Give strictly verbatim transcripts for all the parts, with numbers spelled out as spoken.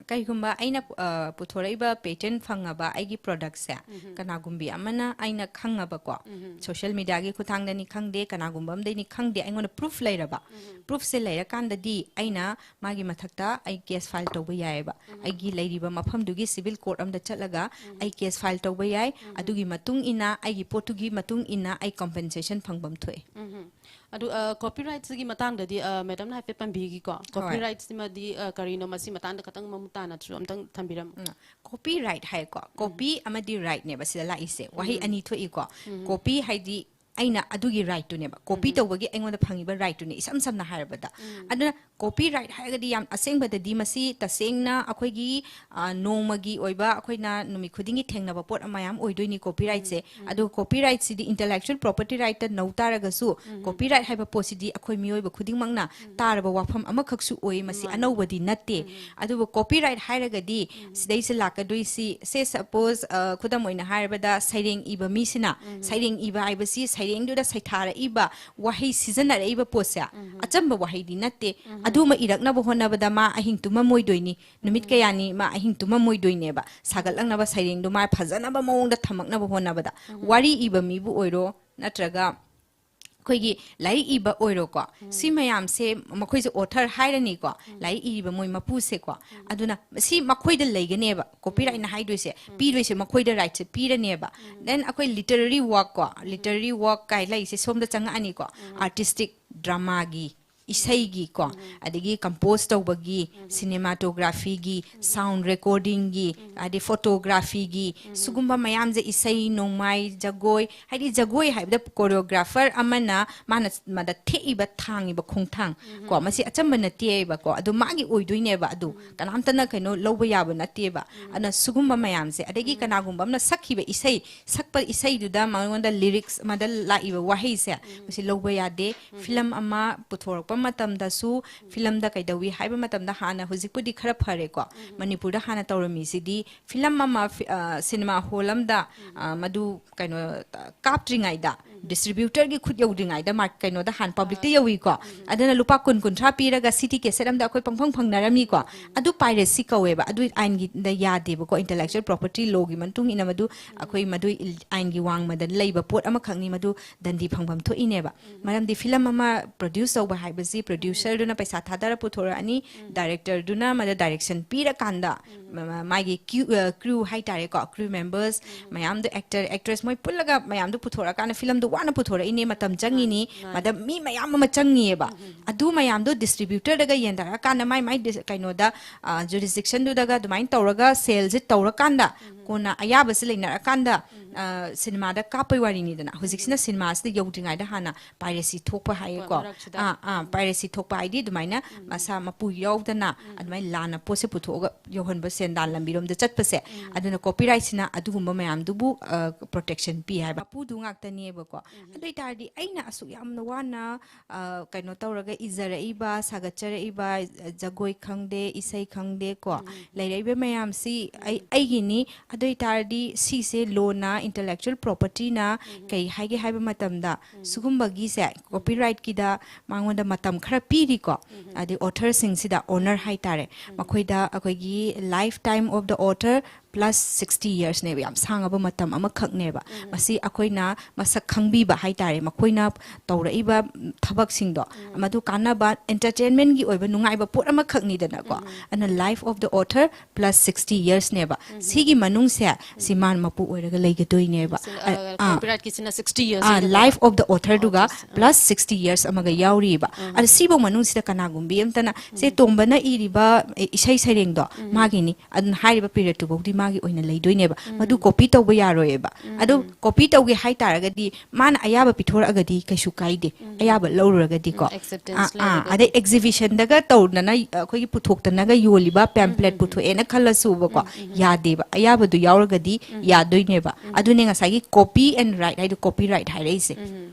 ꯀꯩꯒꯨꯝꯕ ꯑꯩꯅ ꯑ, ꯄꯨꯊꯣꯔꯛꯏꯕ patent ꯐꯪꯉꯕ ꯑꯩꯒꯤ productꯁꯦ ꯀꯅꯥꯒꯨꯝꯕꯤ ꯑꯃꯅ ꯑꯩꯅ ꯈꯪꯉꯕꯀꯣ, social mediaꯒꯤ ꯈꯨꯠꯊꯥꯡꯗꯅꯤ ꯈꯪꯗꯦ, ꯀꯅꯥꯒꯨꯝꯕ ꯑꯃꯗꯩꯅꯤ ꯈꯪꯗꯦ, ꯑꯩꯉꯣꯟꯗ proof ꯂꯩꯔꯕ, proofꯁꯦ ꯂꯩꯔꯀꯥꯟꯗꯗꯤ ꯑꯩꯅ ꯃꯥꯒꯤ ꯃꯊꯛꯇ ꯑꯩ case file ꯇꯧꯕ ꯌꯥꯏꯑꯕ꯫ ꯑꯩꯒꯤ ꯂꯩꯔꯤꯕ ꯃꯐꯝꯗꯨꯒꯤ civil court ꯑꯃꯗ ꯆꯠꯂꯒ ꯑꯩ case file ꯇꯧꯕ ꯌꯥꯏ꯫ ꯑꯗꯨꯒꯤ ꯃꯇꯨꯡ ꯏꯟꯅ, ꯑꯩꯒꯤ ꯄꯣꯠꯇꯨꯒꯤ ꯃꯇꯨꯡ ꯏꯟꯅ ꯑꯩ compensation ꯐꯪꯐꯝ ꯊꯣꯛꯑꯦ꯫ ꯑꯗꯨ copyrightꯁꯤꯒꯤ ꯃꯇꯥꯡꯗꯗꯤ ꯃꯦꯗꯝꯅ ꯍꯥꯏꯐꯦꯠ ꯄꯟꯕꯤꯈꯤꯀꯣ꯫ Copyrightꯁꯤꯃꯗꯤ ꯑ, ꯀꯔꯤꯅꯣ, ꯃꯁꯤ ꯃꯇꯥꯡꯗ ꯈꯇꯪ ꯃꯃꯨꯠ ꯇꯥꯅꯁꯨ ꯑꯝꯇꯪ ꯊꯝꯕꯤꯔꯝꯃꯨ꯫ Copyright ꯍꯥꯏꯀꯣ, copy ꯑꯃꯗꯤ rightꯅꯦꯕ, ꯁꯤꯗ ꯂꯥꯛꯏꯁꯦ ꯋꯥꯍꯩ ꯑꯅꯤ ꯊꯣꯛꯏꯀꯣ꯫ Copy ꯍꯥꯏꯗꯤ ꯑꯩꯅ ꯑꯗꯨꯒꯤ rightꯇꯨꯅꯦꯕ, copy ꯇꯧꯕꯒꯤ ꯑꯩꯉꯣꯟꯗ ꯐꯪꯉꯤꯕ rightꯇꯨꯅꯦ, ꯏꯁꯝ ꯁꯝꯅ ꯍꯥꯏꯔꯕꯗ꯫ ꯑꯗꯨꯅ copyright ꯍꯥꯏꯔꯒꯗꯤ ꯌꯥꯝ ꯑꯁꯦꯡꯕꯗꯗꯤ ꯃꯁꯤ ꯇꯁꯦꯡꯅ ꯑꯩꯈꯣꯏꯒꯤ ꯑ, ꯅꯣꯡꯃꯒꯤ ꯑꯣꯏꯕ ꯑꯩꯈꯣꯏꯅ ꯅꯨꯃꯤꯠ ꯈꯨꯗꯤꯡꯒꯤ ꯊꯦꯡꯅꯕ ꯄꯣꯠ ꯃꯌꯥꯝ ꯑꯣꯏꯗꯣꯏꯅꯤ copyrightꯁꯦ꯫ ꯑꯗꯨꯒ copyrightꯁꯤꯗꯤ intellectual property rightꯇ ꯅꯧ ꯇꯥꯔꯒꯁꯨ, copyright ꯍꯥꯏꯕ ꯄꯣꯠꯁꯤꯗꯤ ꯑꯩꯈꯣꯏ ꯃꯤꯑꯣꯏꯕ ꯈꯨꯗꯤꯡꯃꯛꯅ ꯇꯥꯔꯕ ꯋꯥꯐꯝ ꯑꯃꯈꯛꯁꯨ ꯑꯣꯏ, ꯃꯁꯤ ꯑꯅꯧꯕꯗꯤ ꯅꯠꯇꯦ꯫ ꯑꯗꯨꯕꯨ copyright ꯍꯥꯏꯔꯒꯗꯤ ꯁꯤꯗꯩꯁꯤꯗ ꯂꯥꯛꯀꯗꯣꯏꯁꯤ, say suppose, ꯑ, ꯈꯨꯗꯝ ꯑꯣꯏꯅ ꯍꯥꯏꯔꯕꯗ ꯁꯩꯔꯦꯡ ꯏꯕ ꯃꯤꯁꯤꯅ ꯁꯩꯔꯦꯡ ꯏꯕ ꯍꯥꯏꯕꯁꯤ ꯁꯩꯔꯦꯡꯗꯨꯗ ꯁꯩꯊꯥꯔꯛꯏꯕ ꯋꯥꯍꯩ ꯁꯤꯖꯤꯟꯅꯔꯛꯏꯕ ꯄꯣꯠꯁꯦ ꯑꯆꯝꯕ ꯋꯥꯍꯩꯗꯤ ꯅꯠꯇꯦ꯫ ꯑꯗꯨꯃ ꯏꯔꯛꯅꯕ ꯍꯣꯠꯅꯕꯗ ꯃꯥ ꯑꯍꯤꯡ ꯇꯨꯝꯃꯝꯃꯣꯏꯗꯣꯏꯅꯤ꯫ ꯅꯨꯃꯤꯠ ꯀꯌꯥꯅꯤ ꯃꯥ ꯑꯍꯤꯡ ꯇꯨꯝꯃꯝꯃꯣꯏꯗꯣꯏꯅꯦꯕ, ꯁꯥꯒꯠꯂꯛꯅꯕ ꯁꯩꯔꯦꯡꯗꯣ ꯃꯥ ꯐꯖꯅꯕ ꯃꯑꯣꯡꯗ ꯊꯝꯃꯛꯅꯕ ꯍꯣꯠꯅꯕꯗ꯫ ꯋꯥꯔꯤ ꯏꯕ ꯃꯤꯕꯨ ꯑꯣꯏꯔꯣ, ꯅꯠꯇ꯭ꯔꯒ ꯑꯩꯈꯣꯏꯒꯤ ꯂꯥꯏꯔꯤꯛ ꯏꯕ ꯑꯣꯏꯔꯣꯀꯣ, ꯁꯤ ꯃꯌꯥꯝꯁꯦ ꯃꯈꯣꯏꯁꯦ author ꯍꯥꯏꯔꯅꯤꯀꯣ, ꯂꯥꯏꯔꯤꯛ ꯏꯔꯤꯕ ꯃꯣꯏ ꯃꯄꯨꯁꯦꯀꯣ꯫ ꯑꯗꯨꯅ ꯁꯤ ꯃꯈꯣꯏꯗ ꯂꯩꯒꯅꯦꯕ, copyrightꯅ ꯍꯥꯏꯗꯣꯏꯁꯦ, ꯄꯤꯗꯣꯏꯁꯦ ꯃꯈꯣꯏꯗ rightꯁꯦ ꯄꯤꯔꯅꯦꯕ꯫ Then ꯑꯩꯈꯣꯏ literary work ꯀꯣ, literary work ꯀꯥꯏ ꯂꯩꯔꯤꯁꯦ ꯁꯣꯝꯗ ꯆꯪꯉꯛꯑꯅꯤꯀꯣ, artistic, dramaꯒꯤ, ꯏꯁꯩꯒꯤ ꯀꯣ, ꯑꯗꯒꯤ compose ꯇꯧꯕꯒꯤ, cinematographyꯒꯤ, sound recordingꯒꯤ, ꯑꯗꯩ photographyꯒꯤ, ꯁꯤꯒꯨꯝꯕ ꯃꯌꯥꯝꯁꯦ, ꯏꯁꯩ ꯅꯣꯡꯃꯥꯏ, ꯖꯒꯣꯏ, ꯍꯥꯏꯗꯤ ꯖꯒꯣꯏ ꯍꯥꯏꯕꯗ choreographer ꯑꯃꯅ ꯃꯥꯅ ꯃꯗ ꯊꯦꯛꯏꯕ ꯊꯥꯡꯉꯤꯕ ꯈꯣꯡꯊꯥꯡ ꯀꯣ, ꯃꯁꯤ ꯑꯆꯝꯕ ꯅꯠꯇꯦꯕꯀꯣ, ꯑꯗꯨ ꯃꯥꯒꯤ ꯑꯣꯏꯗꯣꯏꯅꯦꯕ, ꯑꯗꯨ ꯀꯅꯥꯝꯇꯅ ꯀꯩꯅꯣ ꯂꯧꯕ ꯌꯥꯕ ꯅꯠꯇꯦꯕ꯫ ꯑꯗꯨꯅ ꯁꯤꯒꯨꯝꯕ ꯃꯌꯥꯝꯁꯦ, ꯑꯗꯒꯤ ꯀꯅꯥꯒꯨꯝꯕ ꯑꯃꯅ ꯁꯛꯈꯤꯕ ꯏꯁꯩ, ꯁꯛꯄ ꯏꯁꯩꯗꯨꯗ ꯃꯉꯣꯟꯗ lyrics ꯑꯃꯗ ꯂꯥꯛꯏꯕ ꯋꯥꯍꯩꯁꯦ, ꯃꯁꯤ ꯂꯧꯕ ꯌꯥꯗꯦ꯫ Film ꯑꯃ ꯄꯨꯊꯣꯔꯛꯄ ꯃꯇꯝꯗꯁꯨ filmꯗ ꯀꯩꯗꯧꯏ ꯍꯥꯏꯕ ꯃꯇꯝꯗ, ꯍꯥꯟꯅ, ꯍꯧꯖꯤꯛꯄꯨꯗꯤ ꯈꯔ ꯐꯔꯦꯀꯣ, ꯃꯅꯤꯄꯨꯔꯗ ꯍꯥꯟꯅ ꯇꯧꯔꯝꯃꯤꯁꯤꯗꯤ film ꯑꯃ ꯐꯤ-, ꯑ, cinema hall ꯑꯃꯗ, ꯑ, ꯃꯗꯨ ꯀꯩꯅꯣ, ꯀꯥꯞꯇ꯭ꯔꯤꯉꯩꯗ ꯗꯤꯁꯇ꯭ꯔꯤꯕ꯭ꯌꯨꯇꯔꯒꯤ ꯈꯨꯠ ꯌꯧꯗ꯭ꯔꯤꯉꯩꯗ ꯃꯥꯔꯛ ꯀꯩꯅꯣꯗ ꯍꯥꯟꯅ ꯄꯕ꯭ꯂꯤꯛꯇ ꯌꯧꯏꯀꯣ꯫ ꯑꯗꯨꯅ ꯂꯨꯄꯥ ꯀꯨꯟ ꯀꯨꯟꯊ꯭ꯔꯥ ꯄꯤꯔꯒ ꯁꯤꯗꯤ ꯀꯦꯁꯦꯠ ꯑꯝꯗ ꯑꯩꯈꯣꯏ ꯄꯪꯐꯪ ꯐꯪꯅꯔꯝꯃꯤꯀꯣ꯫ ꯑꯗꯨ ꯄꯥꯏꯔꯦꯁꯤ ꯀꯧꯋꯦꯕ꯫ ꯑꯗꯨ ꯑꯥꯏꯟꯒꯤꯗ ꯌꯥꯗꯦꯕꯀꯣ꯫ ꯏꯟꯇꯦꯂꯦꯛꯆꯨꯋꯦꯜ ꯄ꯭ꯔꯣꯄꯔꯇꯤ ꯂꯣꯒꯤ ꯃꯇꯨꯡ ꯏꯟꯅ ꯃꯗꯨ ꯑꯩꯈꯣꯏ ꯃꯗꯨ ꯏꯜ-, ꯑꯥꯏꯟꯒꯤ ꯋꯥꯡꯃꯗ ꯂꯩꯕ ꯄꯣꯠ ꯑꯃꯈꯛꯅꯤ꯫ ꯃꯗꯨ ꯗꯟꯗꯤ ꯐꯪꯐꯝ ꯊꯣꯛꯏꯅꯦꯕ꯫ ꯃꯔꯝꯗꯤ ꯐꯤꯂꯝ ꯑꯃ ꯄ꯭ꯔꯣꯗ꯭ꯌꯨꯁ ꯇꯧꯕ ꯍꯥꯏꯕꯁꯤ ꯄ꯭ꯔꯣꯗ꯭ꯌꯨꯁꯔꯗꯨꯅ ꯄꯩꯁꯥ ꯊꯥꯗꯔ ꯄꯨꯊꯣꯔꯛꯑꯅꯤ, ꯗꯥꯏꯔꯦꯛꯇꯔꯗꯨꯅ ꯃꯗ ꯗꯥꯏꯔꯦꯛꯁꯟ ꯄꯤꯔꯀꯥꯟꯗ ꯃ-, ꯃ-, ꯃꯥꯒꯤ ꯀ꯭ꯌꯨ-, ꯑ, ꯀ꯭ꯔꯨ ꯍꯥꯏꯇꯥꯔꯦꯀꯣ, ꯀ꯭ꯔꯨ ꯃꯦꯝꯕꯔꯁ ꯃꯌꯥꯝꯗꯣ, ꯑꯦꯛꯇꯔ ꯑꯦꯛꯇ꯭ꯔꯦꯁ ꯃꯣꯏ ꯄꯨꯜꯂꯒ ꯃꯌꯥꯝꯗꯣ ꯄꯨꯊꯣꯔꯛꯑꯀꯥꯟꯗ ꯐꯤꯂꯝꯗꯣ ꯋꯥꯅ ꯄꯨꯊꯣꯔꯛꯏꯅꯦ, ꯃꯇꯝ ꯆꯪꯉꯤꯅꯤ, ꯃꯥꯅꯤ, ꯃꯥꯅꯤ꯫ ꯃꯗ ꯃꯤ ꯃꯌꯥꯝ ꯑꯃ ꯆꯪꯉꯤꯑꯕ꯫ ꯑꯗꯨ ꯃꯌꯥꯝꯗꯣ ꯗꯤꯁꯇ꯭ꯔꯤꯕ꯭ꯌꯨꯇꯔꯗꯒ ꯌꯦꯟꯊꯔꯛꯑꯀꯥꯟꯗ ꯃꯥꯏ ꯃꯥꯏ ꯗꯤꯁ-, ꯀꯩꯅꯣꯗ, ꯑ, ꯖꯨꯔꯤꯁꯗꯤꯛꯁꯟꯗꯨꯗꯒ ꯑꯗꯨꯃꯥꯏꯅ ꯇꯧꯔꯒ ꯁꯦꯜꯁꯦ ꯇꯧꯔꯀꯥꯟꯗ ꯀꯣꯟꯅ ꯑꯌꯥꯕꯁꯦ ꯂꯩꯅꯔꯀꯥꯟꯗ, ꯑ, ꯁꯤꯅꯦꯃꯥꯗ ꯀꯥꯞꯄꯩ ꯋꯥꯔꯤꯅꯤꯗꯅ꯫ ꯍꯧꯖꯤꯛꯁꯤꯅ ꯁꯤꯅꯦꯃꯥꯁꯤꯗ ꯌꯧꯗ꯭ꯔꯤꯉꯩꯗ ꯍꯥꯟꯅ ꯄꯥꯏꯔꯦꯁꯤ ꯊꯣꯛꯄ ꯍꯥꯏꯌꯦꯀꯣ꯫ ꯃꯔꯛꯁꯤꯗ꯫ ꯑꯥ, ꯑꯥ, ꯄꯥꯏꯔꯦꯁꯤ ꯊꯣꯛꯄ ꯍꯥꯏꯗꯤ ꯑꯗꯨꯃꯥꯏꯅ ꯃꯁꯥ ꯃꯄꯨ ꯌꯥꯎꯗꯅ ꯑꯗꯨꯃꯥꯏꯅ ꯂꯥꯟꯅ ꯄꯣꯠꯁꯦ ꯄꯨꯊꯣꯛꯑꯒ ꯌꯧꯍꯟꯕ, ꯁꯦꯟꯗꯥꯟ ꯂꯝꯕꯤꯔꯣꯝꯗ ꯆꯠꯄꯁꯦ꯫ ꯑꯗꯨꯅ ꯀꯣꯄꯤꯔꯥꯏꯠꯁꯤꯅ ꯑꯗꯨꯒꯨꯝꯕ ꯃꯌꯥꯝꯗꯨꯕꯨ, ꯑ, ꯄ꯭ꯔꯣꯇꯦꯛꯁꯟ ꯄꯤ ꯍꯥꯏꯕ꯫ ꯃꯄꯨꯗꯨ ꯉꯥꯛꯇꯅꯦꯕꯀꯣ꯫ ꯑꯗꯨ ꯑꯣꯏꯇꯥꯔꯗꯤ ꯑꯩꯅ ꯑꯁꯨꯛ ꯌꯥꯝꯅ ꯋꯥꯅ, ꯑ, ꯀꯩꯅꯣ ꯇꯧꯔꯒ ꯏꯖꯔꯛꯏꯕ, ꯁꯥꯒꯠꯆꯔꯛꯏꯕ, ꯑ, ꯖꯒꯣꯏ ꯈꯪꯗꯦ, ꯏꯁꯩ ꯈꯪꯗꯦ ꯀꯣ, ꯂꯩꯔꯛꯏꯕ ꯃꯌꯥꯝꯁꯤ ꯑꯩ, ꯑꯩꯒꯤꯅꯤ꯫ ꯑꯗꯨ ꯑꯣꯏꯇꯥꯔꯗꯤ ꯁꯤꯁꯦ ꯂꯣꯅ, ꯏꯟꯇꯦꯂꯦꯛꯆꯨꯋꯦꯜ ꯄ꯭ꯔꯣꯄꯔꯇꯤꯅ ꯀꯩ ꯍꯥꯏꯒꯦ ꯍꯥꯏꯕ ꯃꯇꯝꯗ, ꯁꯤꯒꯨꯝꯕꯒꯤꯁꯦ ꯀꯣꯄꯤꯔꯥꯏꯠꯀꯤꯗ ꯃꯉꯣꯟꯗ ꯃꯇꯝ ꯈꯔ ꯄꯤꯔꯤꯀꯣ꯫ ꯑꯗꯩ ꯑꯣꯊꯔꯁꯤꯡꯁꯤꯗ, ꯑꯣꯅꯔ ꯍꯥꯏꯇꯥꯔꯦ, ꯃꯈꯣꯏꯗ ꯑꯩꯈꯣꯏꯒꯤ life time of the author plus sixty yearsꯅꯦꯕ, ꯌꯥꯝ ꯁꯥꯡꯉꯕ ꯃꯇꯝ ꯑꯃꯈꯛꯅꯦꯕ꯫ ꯃꯁꯤ ꯑꯩꯈꯣꯏꯅ ꯃꯁꯛ ꯈꯪꯕꯤꯕ ꯍꯥꯏꯇꯥꯔꯦ, ꯃꯈꯣꯏꯅ ꯇꯧꯔꯛꯏꯕ ꯊꯕꯛꯁꯤꯡꯗꯣ, ꯃꯗꯨ ꯀꯥꯟꯅꯕ, entertainmentꯀꯤ ꯑꯣꯏꯕ ꯅꯨꯡꯉꯥꯏꯕ ꯄꯣꯠ ꯑꯃꯈꯛꯅꯤꯗꯅꯀꯣ꯫ ꯑꯗꯨꯅ life of the author plus sixty yearsꯅꯦꯕ꯫ ꯁꯤꯒꯤ ꯃꯅꯨꯡꯁꯦ ꯁꯤ ꯃꯥꯅ ꯃꯄꯨ ꯑꯣꯏꯔꯒ ꯂꯩꯒꯗꯣꯏꯅꯦꯕ꯫ ꯁꯤ, ꯑ, ꯑ, ꯑꯥ꯫ Copyrightꯀꯤꯁꯤꯅ sixty years ꯑꯥ, ꯑꯣꯏꯗꯣꯏꯅꯦꯕ? Life of the authorꯗꯨꯒ Okay. Plus sixty years ꯑꯃꯒ ꯌꯥꯎꯔꯤꯕ꯫ ꯑꯗꯣ ꯁꯤꯐꯧ ꯃꯅꯨꯡꯁꯤꯗ ꯀꯅꯥꯒꯨꯝꯕꯤ ꯑꯝꯇꯅ ꯁꯦ ꯇꯣꯝꯕꯅ ꯏꯔꯤꯕ, ꯑꯦ, ꯏꯁꯩ ꯁꯩꯔꯦꯡꯗꯣ ꯃꯥꯒꯤꯅꯤ ꯑꯗꯨꯅ ꯍꯥꯏꯔꯤꯕ periodꯇꯨꯐꯥꯎꯗꯤ ꯃꯥꯒꯤ ꯑꯣꯏꯅ ꯂꯩꯗꯣꯏꯅꯦꯕ꯫ ꯃꯗꯨ copy ꯇꯧꯕ ꯌꯥꯔꯣꯏꯌꯦꯕ꯫ ꯑꯗꯣ copy ꯇꯧꯒꯦ ꯍꯥꯏ ꯇꯥꯔꯒꯗꯤ ꯃꯥꯅ ꯑꯌꯥꯕ ꯄꯤꯊꯣꯔꯛꯑꯒꯗꯤ ꯀꯩꯁꯨ ꯀꯥꯏꯗꯦ꯫ ꯑꯌꯥꯕ ꯂꯧꯔꯨꯔꯒꯗꯤꯀꯣ꯫ ꯎꯝ, acceptance ꯑꯥ, ꯑꯥ, ꯂꯩꯔꯒꯗꯤ꯫ ꯑꯗꯩ exhibitionꯗꯒ ꯇꯧꯗꯅ, ꯑ, ꯑꯩꯈꯣꯏꯒꯤ ꯄꯨꯊꯣꯛꯇꯅꯒ ꯌꯣꯜꯂꯤꯕ pamphlet ꯄꯨꯊꯣꯛꯑꯦꯅ ꯈꯜꯂꯁꯨꯕꯀꯣ, ꯌꯥꯗꯦꯕ꯫ ꯑꯌꯥꯕꯗꯨ ꯌꯥꯎꯔꯒꯗꯤ ꯌꯥꯗꯣꯏꯅꯦꯕ꯫ ꯑꯗꯨꯅꯦ ꯉꯁꯥꯏꯒꯤ copy and right ꯍꯥꯏꯗꯣ, copyright ꯍꯥꯏꯔꯛꯏꯁꯦ꯫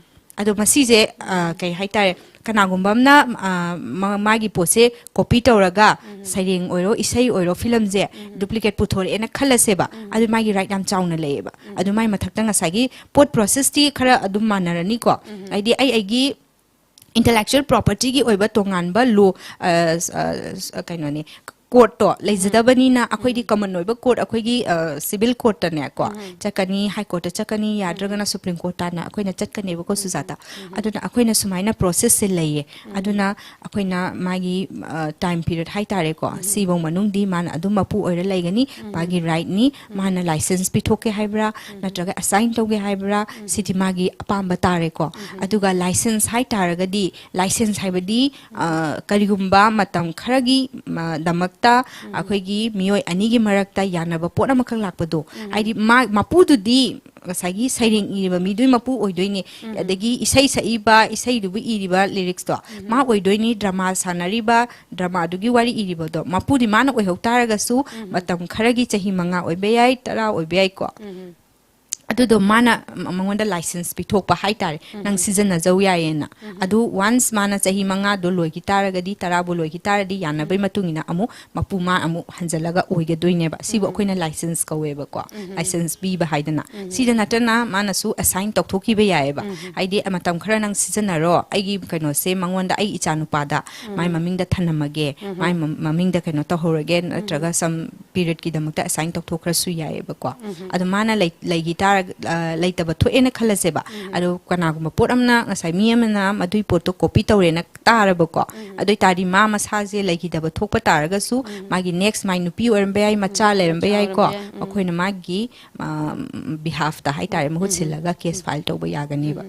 ꯑꯗꯣ ꯃꯁꯤꯁꯦ ꯑ, ꯀꯩ ꯍꯥꯏꯇꯥꯔꯦ, ꯀꯅꯥꯒꯨꯝꯕ ꯑꯃꯅ ꯑ, ꯃꯥ- ꯃꯥꯒꯤ ꯄꯣꯠꯁꯦ ꯀꯣꯄꯤ ꯇꯧꯔꯒ ꯁꯩꯔꯦꯡ ꯑꯣꯏꯔꯣ, ꯏꯁꯩ ꯑꯣꯏꯔꯣ, ꯐꯤꯂꯝꯁꯦ ꯗꯨꯄ꯭ꯂꯤꯀꯦꯠ ꯄꯨꯊꯣꯔꯛꯑꯦꯅ ꯈꯜꯂꯁꯦꯕ, ꯑꯗꯨ ꯃꯥꯒꯤ ꯔꯥꯏꯠ ꯌꯥꯝ ꯆꯥꯎꯅ ꯂꯩꯌꯦꯕ꯫ ꯑꯗꯨ ꯃꯥꯏ ꯃꯊꯛꯇ ꯉꯁꯥꯏꯒꯤ ꯄꯣꯠ ꯄ꯭ꯔꯣꯁꯦꯁꯇꯤ ꯈꯔ ꯑꯗꯨꯝ ꯃꯥꯟꯅꯔꯅꯤꯀꯣ꯫ ꯍꯥꯏꯗꯤ ꯑꯩ ꯑꯩꯒꯤ ꯏꯟꯇꯦꯂꯦꯛꯆꯨꯋꯦꯜ ꯄ꯭ꯔꯣꯄꯔꯇꯤꯒꯤ ꯑꯣꯏꯕ ꯇꯣꯉꯥꯟꯕ ꯂꯣ, ꯀꯩꯅꯣꯅꯤ, ꯀꯣꯔꯠꯇꯣ ꯂꯩꯖꯗꯕꯅꯤꯅ, ꯑꯩꯈꯣꯏꯗꯤ ꯀꯃꯟ ꯑꯣꯏꯕ ꯀꯣꯔꯠ, ꯑꯩꯈꯣꯏꯒꯤ ꯁꯤꯚꯤꯜ ꯀꯣꯔꯠꯇꯅꯦꯀꯣ ꯆꯠꯀꯅꯤ, ꯍꯥꯏ ꯀꯣꯔꯠꯇ ꯆꯠꯀꯅꯤ, ꯌꯥꯗ꯭ꯔꯒꯅ ꯁꯨꯄ꯭ꯔꯤꯝ ꯀꯣꯔꯠ ꯇꯥꯟꯅ ꯑꯩꯈꯣꯏꯅ ꯆꯠꯀꯅꯦꯕꯀꯣ, ꯁꯨꯖꯥꯇꯥ꯫ ꯑꯗꯨꯅ ꯑꯩꯈꯣꯏꯅ ꯁꯨꯃꯥꯏꯅ ꯄ꯭ꯔꯣꯁꯦꯁꯁꯦ ꯂꯩꯌꯦ꯫ ꯑꯗꯨꯅ ꯑꯩꯈꯣꯏꯅ ꯃꯥꯒꯤ ꯇꯥꯏꯝ ꯄꯤꯔꯤꯌꯗ ꯍꯥꯏꯇꯥꯔꯦꯀꯣ, ꯁꯤꯐꯧ ꯃꯅꯨꯡꯗꯤ ꯃꯥꯅ ꯑꯗꯨꯝ ꯃꯄꯨ ꯑꯣꯏꯔ ꯂꯩꯒꯅꯤ, ꯃꯥꯒꯤ ꯔꯥꯏꯠꯅꯤ꯫ ꯃꯥꯅ ꯂꯥꯏꯁꯦꯟꯁ ꯄꯤꯊꯣꯛꯀꯦ ꯍꯥꯏꯕ꯭ꯔꯥ, ꯅꯠꯇ꯭ꯔꯒ ꯑꯦꯁꯥꯏꯟ ꯇꯧꯒꯦ ꯍꯥꯏꯕ꯭ꯔꯥ, ꯁꯤꯗꯤ ꯃꯥꯒꯤ ꯑꯄꯥꯝꯕ ꯇꯥꯔꯦꯀꯣ꯫ ꯑꯗꯨꯒ ꯂꯥꯏꯁꯦꯟꯁ ꯍꯥꯏꯇꯥꯔꯒꯗꯤ, ꯂꯥꯏꯁꯦꯟꯁ ꯍꯥꯏꯕꯗꯤ ꯑ, ꯀꯔꯤꯒꯨꯝꯕ ꯃꯇꯝ ꯈꯔꯒꯤ ꯃ- ꯗꯃꯛꯇ ꯑꯩꯈꯣꯏꯒꯤ ꯃꯤꯑꯣꯏ ꯑꯅꯤꯒꯤ ꯃꯔꯛꯇ ꯌꯥꯅꯕ ꯄꯣꯠ ꯑꯃꯈꯛ ꯂꯥꯛꯄꯗꯣ, ꯍꯥꯏꯗꯤ ꯃꯥ- ꯃꯄꯨꯗꯨꯗꯤ ꯉꯁꯥꯏꯒꯤ ꯁꯩꯔꯦꯡ ꯏꯔꯤꯕ ꯃꯤꯗꯨꯒꯤ ꯃꯄꯨ ꯑꯣꯏꯗꯣꯏꯅꯦ, ꯑꯗꯒꯤ ꯏꯁꯩ ꯁꯛꯏꯕ, ꯏꯁꯩꯗꯨꯕꯨ ꯏꯔꯤꯕ ꯂꯤꯔꯤꯛꯁꯇꯣ ꯃꯥ ꯑꯣꯏꯗꯣꯏꯅꯤ, ꯗ꯭ꯔꯃꯥ ꯁꯥꯟꯅꯔꯤꯕ, ꯗ꯭ꯔꯃꯥꯗꯨꯒꯤ ꯋꯥꯔꯤ ꯏꯔꯤꯕꯗꯣ ꯃꯄꯨꯗꯤ ꯃꯥꯅ ꯑꯣꯏꯍꯧ ꯇꯥꯔꯒꯁꯨ, ꯃꯇꯝ ꯈꯔꯒꯤ, ꯆꯍꯤ ꯃꯉꯥ ꯑꯣꯏꯕ ꯌꯥꯏ, ꯇꯔꯥ ꯑꯣꯏꯕ ꯌꯥꯏꯀꯣ꯫ ꯑꯗꯨꯗꯣ ꯃꯥꯅ ꯃ- ꯃꯉꯣꯟꯗ ꯂꯥꯏꯁꯦꯟꯁ ꯄꯤꯊꯣꯛꯄ ꯍꯥꯏꯇꯥꯔꯦ, ꯅꯪ ꯁꯤꯖꯤꯟꯅꯖꯧ ꯌꯥꯏꯌꯦꯅ꯫ ꯑꯗꯨ ꯋꯥꯟꯁ ꯃꯥꯅ ꯆꯍꯤ ꯃꯉꯥꯗꯣ ꯂꯣꯏꯈꯤ ꯇꯥꯔꯒꯗꯤ, ꯇꯔꯥꯕꯨ ꯂꯣꯏꯈꯤ ꯇꯥꯔꯗꯤ, ꯌꯥꯅꯕꯩ ꯃꯇꯨꯡ ꯏꯟꯅ ꯑꯃꯨꯛ ꯃꯄꯨ ꯃꯥ ꯑꯃꯨꯛ ꯍꯟꯖꯜꯂꯒ ꯑꯣꯏꯒꯗꯣꯏꯅꯦꯕ꯫ ꯁꯤꯕꯨ ꯑꯩꯈꯣꯏꯅ ꯂꯥꯏꯁꯦꯟꯁ ꯀꯧꯋꯦꯕꯀꯣ, ꯂꯥꯏꯁꯦꯟꯁ ꯄꯤꯕ ꯍꯥꯏꯗꯅ꯫ ꯁꯤꯗ ꯅꯠꯇꯅ ꯃꯥꯅꯁꯨ ꯑꯦꯁꯥꯏꯟ ꯇꯧꯊꯣꯛꯈꯤꯕ ꯌꯥꯏꯌꯦꯕ꯫ ꯍꯥꯏꯗꯤ, "ꯑ, ꯃꯇꯝ ꯈꯔ ꯅꯪ ꯁꯤꯖꯤꯟꯅꯔꯣ, ꯑꯩꯒꯤ ꯀꯩꯅꯣꯁꯦ ꯃꯉꯣꯟꯗ, ꯑꯩ ꯏꯆꯥ ꯅꯨꯄꯥꯗ ꯃꯥꯏ ꯃꯃꯤꯡꯗ ꯊꯅꯝꯃꯒꯦ, ꯃꯥꯏ ꯃ- ꯃꯃꯤꯡꯗ ꯀꯩꯅꯣ ꯇꯧꯍꯧꯔꯒꯦ", ꯅꯠꯇ꯭ꯔꯒ ꯁꯝ ꯄꯤꯔꯤꯌꯗꯀꯤꯗꯃꯛꯇ ꯑꯦꯁꯥꯏꯟ ꯇꯧꯊꯣꯛꯈ꯭ꯔꯁꯨ ꯌꯥꯏꯌꯦꯕꯀꯣ꯫ ꯑꯗꯣ ꯃꯥꯅ ꯂꯩ- ꯂꯩꯈꯤ ꯇꯥꯔꯒ, ꯑ, ꯂꯩꯇꯕ ꯊꯣꯛꯑꯦꯅ ꯈꯜꯂꯁꯦꯕ꯫ ꯑꯗꯣ ꯀꯅꯥꯒꯨꯝꯕ ꯄꯣꯠ ꯑꯃꯅ ꯉꯁꯥꯏ ꯃꯤ ꯑꯃꯅ ꯃꯗꯨꯏ ꯄꯣꯠꯇꯣ ꯀꯣꯄꯤ ꯇꯧꯔꯦꯅ ꯇꯥꯔꯕꯀꯣ, ꯑꯗꯨ ꯑꯣꯏ ꯇꯥꯔꯗꯤ ꯃꯥ ꯃꯁꯥꯁꯦ ꯂꯩꯈꯤꯗꯕ ꯊꯣꯛꯄ ꯇꯥꯔꯒꯁꯨ, ꯃꯥꯒꯤ ꯅꯦꯛꯁ ꯃꯥꯏ ꯅꯨꯄꯤ ꯑꯣꯏꯔꯝꯕ ꯌꯥꯏ, ꯃꯆꯥ ꯂꯩꯔꯝꯕ ꯃꯆꯥ ꯌꯥꯏꯀꯣ, ꯑꯣꯏꯔꯝꯕ ꯌꯥꯏ꯫ ꯃꯈꯣꯏꯅ ꯃꯥꯒꯤ, ꯑ, ꯕꯤꯍꯥꯐꯇ ꯍꯥꯏꯇꯥꯔꯦ, ꯃꯍꯨꯠ ꯁꯤꯜꯂꯒ ꯀꯦꯁ ꯐꯥꯏꯜ ꯇꯧꯕ ꯌꯥꯒꯅꯦꯕ꯫